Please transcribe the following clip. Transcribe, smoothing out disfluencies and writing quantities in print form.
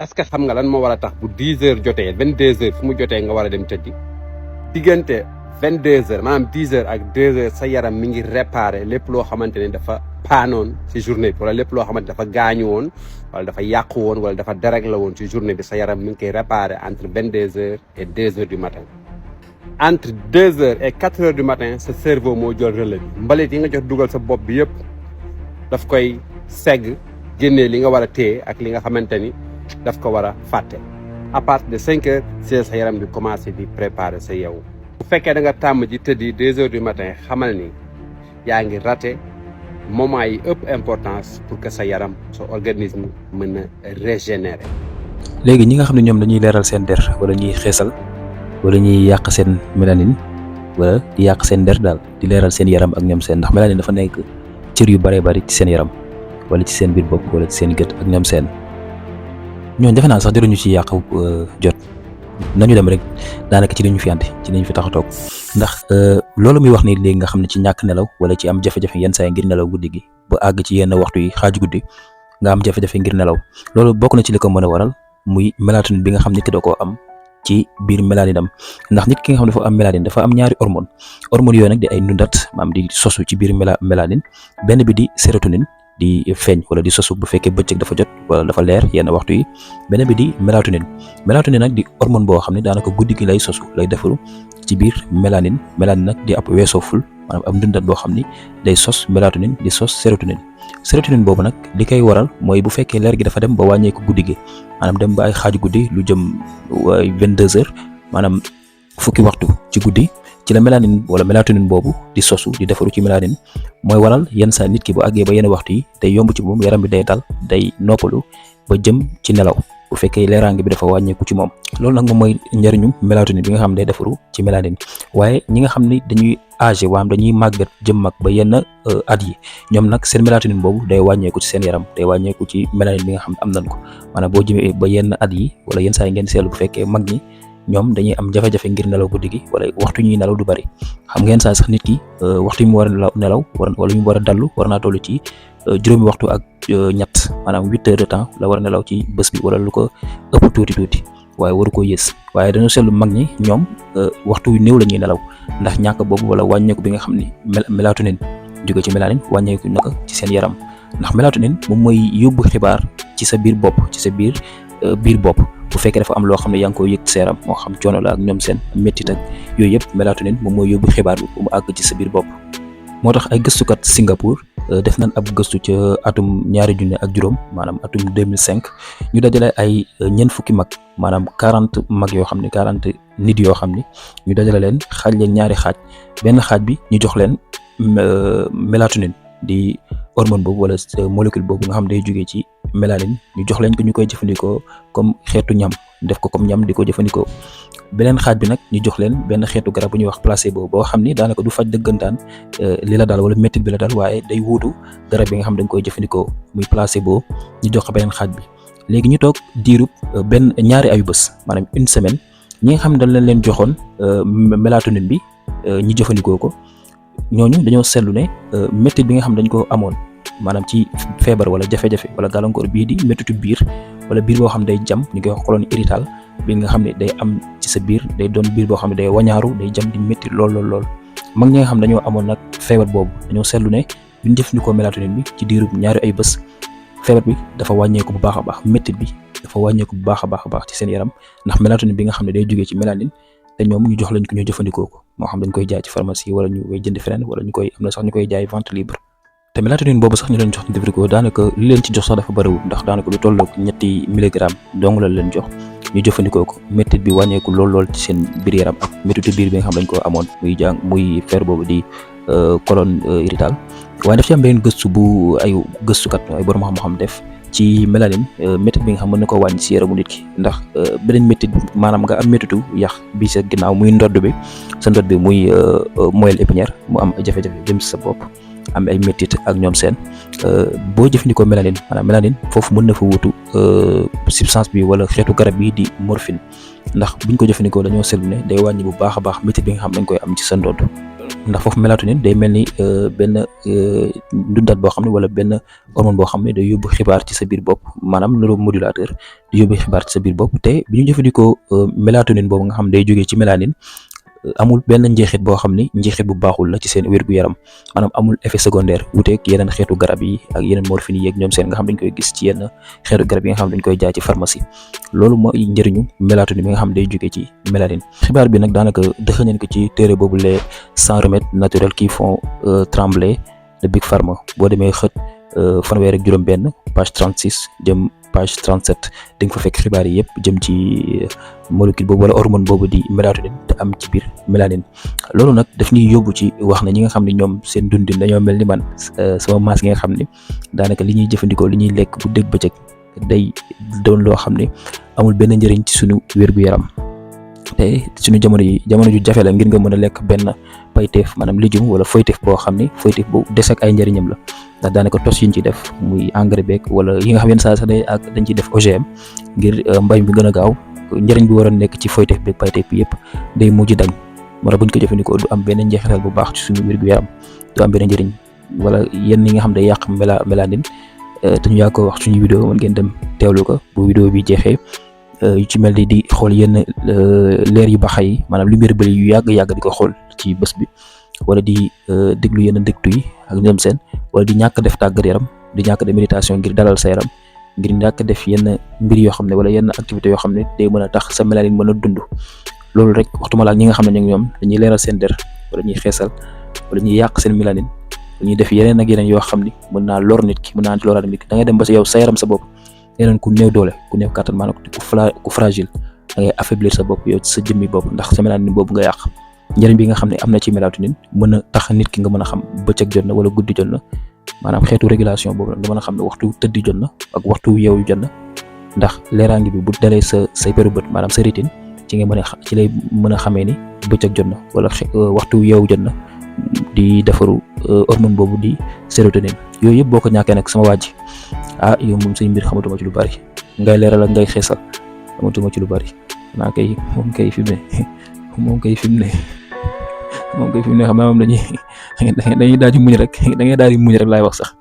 est-ce que xam nga lan moo war a tax bu 10 heures jotee 22 heures fu mu jotee nga war a dem tëddi diggante 22 heures maanaam 10 heures ak 2 heures sa yaram mi ngi réparé lépp loo xamante ne dafa paanoon ci journée bi wala lépp loo xamante dafa gaañu woon wala dafa yàqu woon wala dafa déréglé woon ci journée bi sa yaram mi ngi koy réparé entre 22 heures et 2 heures du matin. entre 2 heures et 4 heures du matin sa cerveau moo jël relais bi mbalit yi nga jot dugal sa bopp bi yëpp daf koy segg génnee li nga war a téye ak li nga xamante ni daf ko war a fàtte. à partir de 5 heures c'est sa yaram di commencé di préparer sa yeewu. bu fekkee da nga tàmm ji tëddi 2 heures du matin xamal ni yaa ngi raté moment yi ëpp importance pour que sa yaram sa organisme mën a régénérer. léegi ñi nga xam ne ñoom dañuy leeral seen der wala ñuy xeesal wala ñuy yàq seen mélanine wala di yàq seen der daal di leeral seen yaram ak ñoom seen ndax mélanine dafa nekk cër yu bëree bëri ci seen yaram wala ci seen biir bopp wala ci seen gët ak ñoom seen ñooñu defe naa sax jëruñu ci yàq jot nañu dem rek daanaka ci li ñu fi andi ci li ñu fi tax a toog ndax loolu muy wax ni léegi nga xam ne ci ñàkk nelaw wala ci am jafe-jafe yenn saa yi ngir nelaw guddi gi ba àgg ci yenn waxtu yi xaaju guddi nga am jafe-jafe ngir nelaw loolu bokk na ci li ko mën a waral muy mélatonine bi nga xam nit ki da koo am ci biir mélanine am ndax nit ki nga xam ne dafa am mélanine dafa am ñaari hormone yooyu nag di ay ndundat maam di sosu ci biir mélanine benn bi di sérotonine di feeñ wala di sosu bu fekkee bëccëg dafa jot wala dafa leer yenn waxtu yi beneen bi di mélatonine nag di hormone boo xam ne daanaka guddi gi lay sosu lay defaru ci biir mélanine nag di ab weesooful maanaam am ndundat boo xam ni day sos mélatonine di sos sérotonine boobu nag li koy waral mooy bu fekkee leer gi dafa dem ba wàññeeku guddi gi maanaam dem ba ay xaaju guddi lu jëm 22 heures maanaam fukki waxtu ci guddi ci la mélanine wala mélatonine boobu di sosu di defaru ci mélanine mooy waral yenn saa nit ki bu àggee ba yenn waxtu yi day yomb ci moom yaram bi day dal day noppalu ba jëm ci nelaw bu fekkee leeraange bi dafa wàññeeku ci moom loolu nag moom mooy njëriñu mélatonine bi nga xam ne day defaru ci mélanine waaye ñi nga xam ne dañuy âgé waam dañuy màggat jëm mag ba yenn at yi ñoom nag seen mélatonine boobu day wàññeeku ci seen yaram day wàññeeku ci mélanine bi nga xam ne am nañ ko maanaam boo jëmee ba yenn at yi wala yenn saa yi ngeen seetlu bu fekkee mag ñi ñoom dañuy am jafe-jafe ngir nelaw guddi gi wala waxtu ñuy nelaw du bari xam ngeen saa sax nit ki waxtu yi mu war a nelaw wala ñu war a dallu war naa toll ci juróomi waxtu ak ñett maanaam 8 heures de temps la war a nelaw ci bés bi wala lu ko ëpp tuuti waaye waru ko yées waaye dañoo seetlu mag ñi ñoom waxtu yu néew la ñuy nelaw ndax ñàkk boobu wala wàññeeku bi nga xam ni mélatonine jóge ci mélanine wàññeeku naka ci seen yaram ndax mélatonine moom mooy yóbbu xibaar ci sa biir bopp ci sa biir bopp bu fekkee dafa am loo xam ne yaa ngi koy yëg ci sa yaram moo xam coono la ak ñoom seen méttit ak yooyu yëpp mélatonine moom mooy yóbbu xibaar bi bu mu àgg ci sa biir bopp moo tax ay gëstukat Singapour def nañ ab gëstu ca atum 2005 maanaam atum 2005 ñu dajale ay ñeent fukki mag maanaam 40 mag yoo xam ne 40 nit yoo xam ni ñu dajale leen xaaj leen ñaari xaaj benn xaaj bi ñu jox leen mélatonine di hormone boobu wala molécule boobu nga xam day jógee ci mélanine ñu jox leen ko ñu koy jëfandikoo comme xeetu ñam def ko comme ñam di ko jëfandikoo beneen xaaj bi nag ñu jox leen benn xeetu garab bu ñuy wax placebo boo xam ni daanaka du faj dëggantaan li la daal wala métti bi la daal waaye day wuutu garab bi nga xam dañ koy jëfandikoo muy placebo ñu jox ko beneen xaaj bi léegi ñu toog diirub ñaari ayu bés maanaam une semaine ñi nga xam dañ leen joxoon mélatonine bi ñu jëfandikoo ko ñooñu dañoo seetlu ne métti bi nga xam dañ ko amoon maanaam ci feebar wala jafe-jafe wala gàllankoor bii di méttitu biir wala biir boo xam day jam ñu koy wax colonne irritable bi nga xam ne day am ci sa biir day doon biir boo xam ne day wañaaru day jam di métti lool mag ñi nga xam dañoo amoon nag feebar boobu dañoo seetlu ne buñ jëfandikoo mélatonine bi ci diirub ñaari ay bés feebar bi dafa wàññeeku bu baax a baax métti bi dafa wàññeeku bu baax a baax ci seen yaram ndax mélatonine bi nga xam ne day jógee ci mélanine te ñoom ñu jox lañ ko ñu jëfandikoo ko moo xam dañ koy jaay ci pharmacie wala ñu koy jënd feneen wala ñu koy am na sax ñu koy jaay vente libre te mélatonine boobu sax ñu leen jox ñu jëfandikoo daanaka li leen ci jox sax dafa bëriwul ndax daanaka lu tolloog 3 milligramme dong la leen jox ñu jëfandikoo ko métti bi wàññeeku lool ci seen biir yaram ak méttitu biir bi nga xam dañ ko amoon muy feer boobu di colonne irritable waaye daf ci am beneen gëstu bu ay gëstukat ay borom xam-xam def ci mélanine métit bi nga xam mën na ko wàññi si yaramu nit ki ndax beneen métit maanaam nga am métitu yax bi sa ginnaaw muy ndodd bi sa ndodd bi muy moelle épinière mu am jafe-jafe jëm si sa bopp am ay métit ak ñoom seen boo jëfandikoo mélanine foofu mën na fa wutu substance bi wala xeetu garab bi di morphine ndax buñ ko jëfandikoo dañoo seetlu ne day wàññi bu baax a baax métit bi nga xam dañ koy am ci sa ndodd ndax foofu mélatonine day mel ni benn ndundat boo xam ne wala benn hormone boo xam ne day yóbbu xibaar ci sa biir bopp maanaam neuromodulateur di yóbbu xibaar ci sa biir bopp te bi ñu jëfandikoo mélatonine boobu nga xam ne day jógee ci mélanine amul benn njeexit boo xam ni njeexit bu baaxul la ci seen wér-gu-yaram maanaam amul effet secondaire wuuteeg yeneen xeetu garab yi ak yeneen morphine yi yeeg ñoom seen nga xam dañ koy gis ci yenn xeetu garab yi nga xam dañ koy jaay ci pharmacie loolu mooy njëriñu mélatonine bi nga xam day jógee ci mélanine. xibaar bi nag daanaka dëxëñeen ko ci téere boobu les 100 remèdes naturels qui font trembler le Big Pharma boo demee xët fanweer ak juróom-benn page 36 jëm page 37 di nga fa fekk xibaar yi yëpp jëm ci molécule boobu wala hormone boobu di mélatonine te am ci biir mélanine. loolu nag daf ñuy yóbbu ci wax na ñi nga xam ne ñoom seen dundin dañoo mel ni man sama maas gi nga xam ne daanaka li ñuy jëfandikoo li ñuy lekk bu dégg bëccëg day doon loo xam ne amul benn njëriñ ci suñu wér-gu-yaram te suñu jamono ju jafe la ngir nga mën a lekk benn payteef maanaam lijum wala foyteef boo xam ne foyteef bu des ak ay njëriñam la ndax daanaka tos yi ñu ci def muy engrais beeg wala yi nga xam yenn saa sax dañ ciy def OGM ngir mbay mi gën a gaaw njëriñ bi war a nekk ci foyteef beeg payteef bi yëpp day mujj dañ moo tax buñ ko jëfandikoo du am benn njeexital bu baax ci suñu wér-gu-yaram du am benn njëriñ wala yenn yi nga xam day yàq mélanine te ñu yaa ko wax suñu vidéo mën ngeen dem teewlu ko bu vidéo bi jeexee yu ci mel ni di xool yenn leer yu baxa yi maanaam lumière bëri yu yàgg di ko xool ci bés bi wala di déglu yenn dégtu yi ak ñoom seen wala di ñàkk def tàggat yaram di ñàkk def méditation ngir dalal sa yaram ngir ñàkk def yenn mbir yoo xam ne wala yenn activités yoo xam ne day mën a tax sa mélanine mën a dund loolu rek waxtuma la ak ñi nga xam ne ñoom dañuy leeral seen der wala ñuy xeesal wala ñuy yàq seen mélanine ñuy def yeneen ak yeneen yoo xam ni mën naa lor nit ki mën naa loraat nit ki da ngay dem ba sa yow sa yaram sa bopp yeneen ku néew doole ku néew kàttan maanaam ku fragile da ngay affaiblir sa bopp yow sa jëmmi bopp ndax sa mélanine boobu nga yàq njëriñ bi nga xam ne am na ci mélatonine mën a tax nit ki nga mën a xam bëccëg jot na wala guddi jot na maanaam xeetu régulation boobu nga mën a xam ne waxtu tëddi jot na ak waxtu yeewu jot na ndax leeraange bi bu dalee say peru bët maanaam sa rétine ci nga mën a ci lay mën a xamee ni bëccëg jot na wala waxtu yeewu jot na di defaru hormone boobu di sérotonine yooyu yëpp boo ko ñàkkee nag sama wàjji yow moom say mbir xamatuma ci lu bari ngay leeral ak ngay xeesal xamatuma ci lu bari naa kay moom kay fi mu ne xam naa moom dañuy daal di muñ rek da ngay daal di muñ rek laay wax sax